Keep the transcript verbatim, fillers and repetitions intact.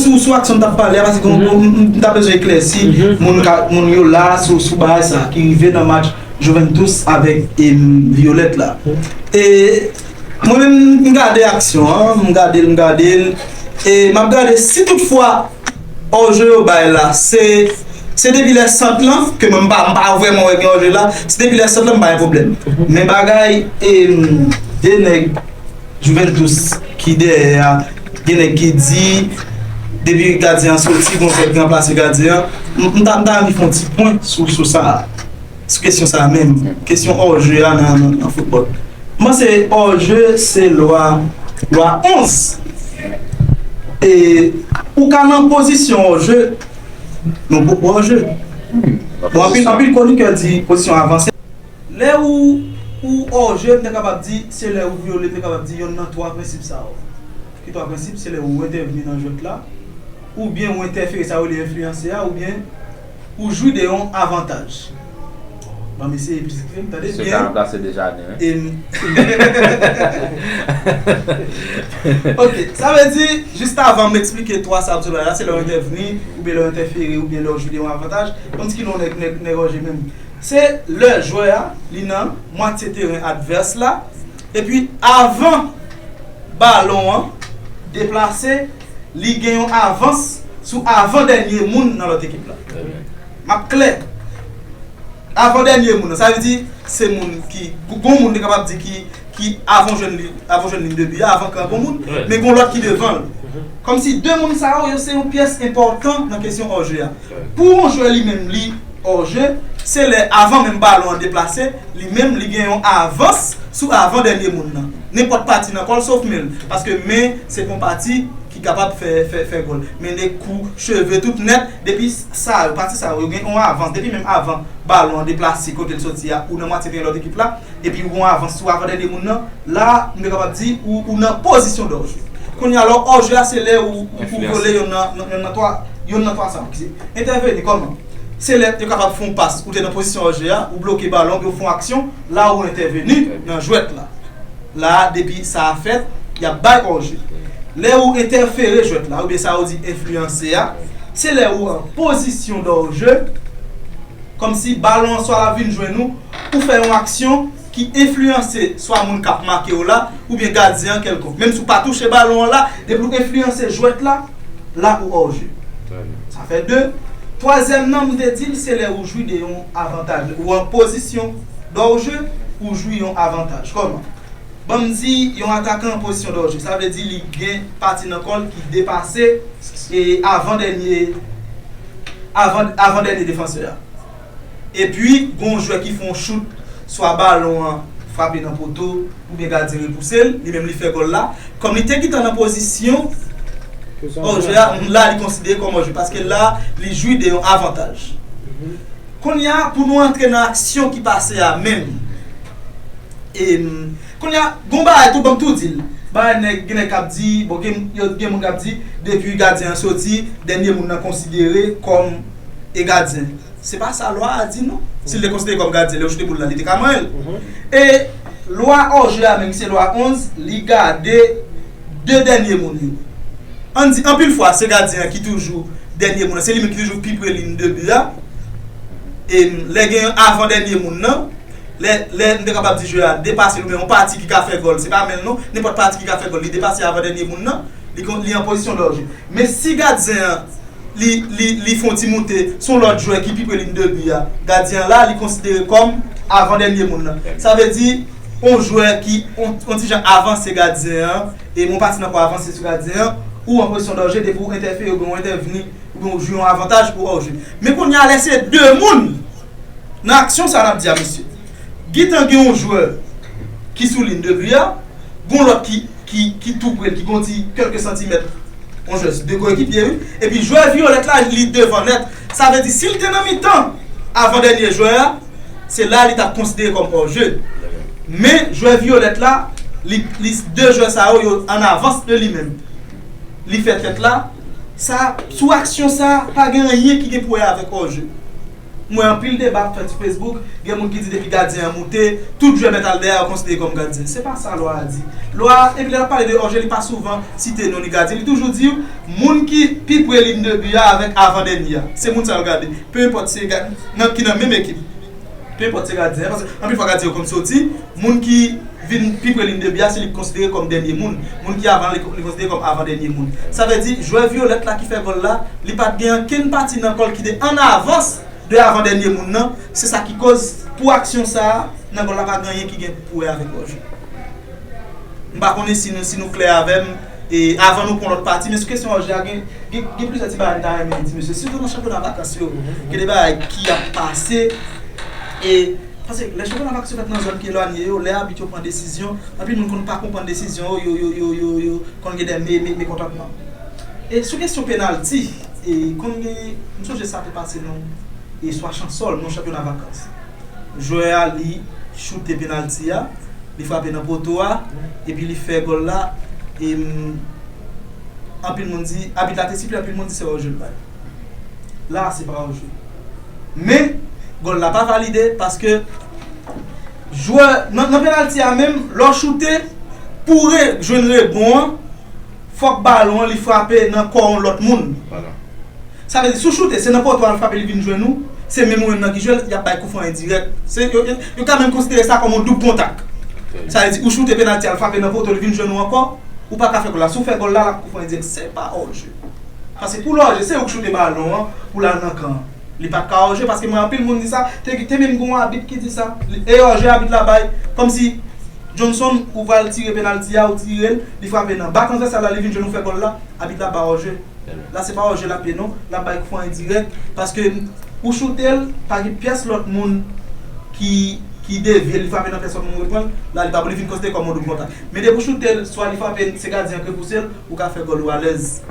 sou, sou aksyon m t ap pale a, paske m, m, m, m ta bezwen eklèsi moun ka, moun yo la sou, sou bagay sa ki rive nan match Juventus avèk, em, Violet la. E mwen menm, m gade aksyon an, m gade l, m gade l, e m ap gade si toutfwa òje yo bay la, se, se depi lè sant lan, ke mwen m pa, m pa vrèman wè gen òje la, se depi lè sant lan, m pa gen pwoblèm. Men bagay, em, de nèg Juventus ki dèyè a, gen nèg ki di, depi gadyen an soti, gon jwè ki ranplase gadyen an. M, m ta, m ta anvi fè yon ti pwen sou, sou sa a, sou kesyon sa a menm, kesyon òje a nan, nan, nan foutbòl. M panse òje se lwa, lwa onz. E ou ka nan pozisyon òje, men ou poko òje. Bon, anpil, anpil konikè di pozisyon avanse. Lè ou, ou òje, m te kapab di, se lè ou vyole, m te kapab di, yonn nan twa prensip sa yo. Ki twa prensip? Se lè ou entèvni nan jwèt la, oubyen ou entèfere, sa yo rele enfliyanse a, oubyen ou jwi de yon avantaj. Ban m eseye plis klè, m tande byen. Sou ka ranplase Desjardins, wi. E m- Ok, sa vle di, jis avan m eksplike twa sa m sot bay la, se lè w entèvni, oubyen lè w entèfere, oubyen lè w jwi de yon avantaj. Ban m di ki non nèg, nèg, nèg òje menm. Se lè jwè a, li nan mwatye teren advès la, epi avan balon an deplase, li gen yon avans sou avan dènye moun nan lòt ekip la. M ap klè. Avan dènye moun nan, sa vle di, se moun ki, gon moun te kapab di ki, ki avan jèn li, avan jèn liy de bi a, avan kan gon moun, men gon lòt ki devan l. Kòmsi de moun sa yo, yo se yon pyès enpòtan nan kesyon òje a. Pou yon jwè li menm li òje, se lè avan menm balon an deplase, li menm li gen yon avans sou avan dènye moun nan. Nenpòt pati nan kò l sof men l, paske men se yon pati ki kapab fè, fè, fè gòl. Men nèg kou, cheve, tout nèt, depi sa yo, pati sa yo, yo gen yon avans, depi menm avan balon an deplase kote l soti a, ou nan mwatye teren lòt ekip la, epi ou gen yon avans sou avan dènye moun nan, la, m te kapab di, ou, ou nan pozisyon danje. Kounye a, lè w òje a, se lè ou, ou, ou vyole yonn nan, nan, yonn nan twa, yonn nan twa sa yo, ki se entèveni kòman? Se lè yo kapab fè yon pas, ou te nan pozisyon òje a, ou bloke balon, oubyen ou fè yon aksyon, la ou entèveni nan jwèt la. La, depi sa a fèt, y ap bay òje. Lè ou entèfere jwèt la, oubyen sa yo di enfliyanse a, se lè ou an pozisyon danje, kòmsi balon an swa l ap vin jwenn ou, ou fè yon aksyon ki enfliyanse swa moun k ap make w la, oubyen gadyen an kèlkonk. Menm si w pa touche balon an la, depi w enfliyanse jwèt la, la ou òje. Sa fè de. Twazyèm nan, m te di l, se lè ou jwi de yon avantaj. Ou an pozisyon danje, ou jwi yon avantaj. Kòman? Ban m di yon atakan an pozisyon danje. Sa vle di li gen pati nan kò l ki depase e avan dènye, avan, avan dènye defansè a. Epi, gen yon jwè ki fè yon chout, swa balon an frape nan poto, oubyen gadyen repouse l, li menm li fè gòl la. Kòm li te gentan nan pozisyon òje a, la li konsidere kòm òje, paske la, li jwi de yon avantaj. Kounye a, pou nou antre nan aksyon ki pase a menm, e, kounye a, gon bagay tou, ban m tou di l. Bagay nèg, gen nèg k ap di, bon, gen, yo, gen moun k ap di, depi gadyen an soti, dènye moun nan konsidere kòm e gadyen. Se pa sa lwa a di non. Si l te konsidere kòm gadyen, lè yo choute boul la, li te ka manyen l. E lwa òje a menm, ki se lwa onz, li gade de dènye moun yo. Ann di, anpil fwa, se gadyen an ki toujou dènye moun nan. Se li menm ki toujou pi pre liy de bi a. E lè gen avan dènye moun nan, lè, lè m te kapab di jwè a depase l oubyen yon pati ki ka fè gòl, se pa men l non, nenpòt pati ki ka fè gòl, li depase avan dènye moun nan, li kon, li an pozisyon danje. Men si gadyen an, li, li, li fè yon ti moute, se yon lòt jwè ki pi pre liy de bi a, gadyen an la, li konsidere kòm avan dènye moun nan. Sa vle di, yon jwè ki, yon, yon ti jan avanse gadyen an, e yon pati nan kò avanse sou gadyen an, ou an pozisyon danje, depi w entèfere oubyen w entèvni, oubyen w jwi yon avantaj ou òje. Men kounye a, lè se de moun nan aksyon sa n ap di a, mesye, gentan gen yon jwè ki sou liy de bi a, gon lòt ki, ki, ki tou pre l, ki gon ti kèlke santimèt, yon jwè de koekipye, wi. Epi jwè vyolèt la, li devan nèt. Sa vle di, si l te nan mitan avan dènye jwè a, se la li t ap konsidere kòm òje. Men, jwè vyolèt la, li, li, de jwè sa yo, yo an avans de li menm. Li fè tèt la, sa, sou aksyon sa, pa gen anyen ki gen pou wè avèk òje. M wè anpil deba ap fèt sou Facebook, gen moun ki di depi gadyen an moute, tout jwè mèt al dèyè yo konsidere kòm gadyen. Se pa sa lwa a di. Lwa a, epi lè l ap pale de Òje, li pa souvan site non li gadyen. Li toujou di w, moun ki pi pre liy de bi a avèk avan dènye a. Se moun sa l gade. Pe enpòt se gad, nan, ki nan menm ekip. Pe enpòt se gadyen an, paske anpil fwa gadyen yo konn soti, moun ki vin pi pre liy de bi a, se li k konsidere kòm dènye moun. Moun ki avan li, li konsidere kòm avan dènye moun. Sa vle di, jwè vyolèt la ki fè gòl la, li pa t gen ankenn pati nan kò l ki te an avans de avan dènye moun nan. Se sa ki koz, pou aksyon sa a, nan gòl la pa gen anyen ki gen pou wè avèk Òje. M pa konnen si nou, si nou klè avè m, e avan nou pran lòt pati, men sou kesyon Òje a, gen, gen, gen plizyè ti bagay m ta renmen di, mesye, sitou nan chanpyona vakans yo, gen de bagay ki ap pase, e, paske lè chanpyona vakans yo fèt nan zòn ki elwanye yo, lè abit yo pran desizyon, anpil moun konn pa konprann desizyon yo, yo, yo, yo, yo, yo, konn gen de me, me, mekontantman. E sou kesyon penalti, e konn gen, m sonje sa te pase nan, e swa Chansòl, nan chanpyona vakans. Jwè a, li choute penalti a, li frape nan poto a, epi li fè gòl la, e m, anpil moun di, abit la te sifle, anpil moun di se Òje l bay. La, se pa Òje. Men, gòl la pa valide, paske jwè, nan, nan penalti a menm, lè w choute, pou re, jwenn rebon an, fòk balon an li frape nan kò yon lòt moun. Sa vle di, si w choute, se nan poto a l frape, li vin jwenn ou, se menm ou menm nan ki jwe l, y ap bay koufran endirèk. Se, yo, yo, yo ka menm konsidere sa kòm yon doub kontak. Sa vle di, ou choute penalti a, l frape nan poto, li vin jwenn ou ankò, ou pa ka fè gòl la. Si w fè gòl la, l ap koufran endirèk. Se pa Òje. Paske pou l Òje, se ou k choute balon an, pou l al nan kan an. Li pa t ka Òje, paske mwen anpil moun di sa, te, te menm gen yon abit ki di sa. Li, e Òje abit la bay, kòmsi Johnson, ou pral tire penalti a, ou tire l, li frape nan bak advèsè la, li vin jwenn ou fè gòl la, abit la ba Òje. La se pa Òje l ap ye non, l ap bay koufran endirèk, paske ou choute l, pa gen pyès lòt moun ki, ki devye l, li frape nan pyès lòt moun reprann, la li pa pou li vin konsidere kòm yon doub kontak. Men depi ou choute l, swa li frape, se gadyen an ki repouse l, ou ka fè gòl ou alèz.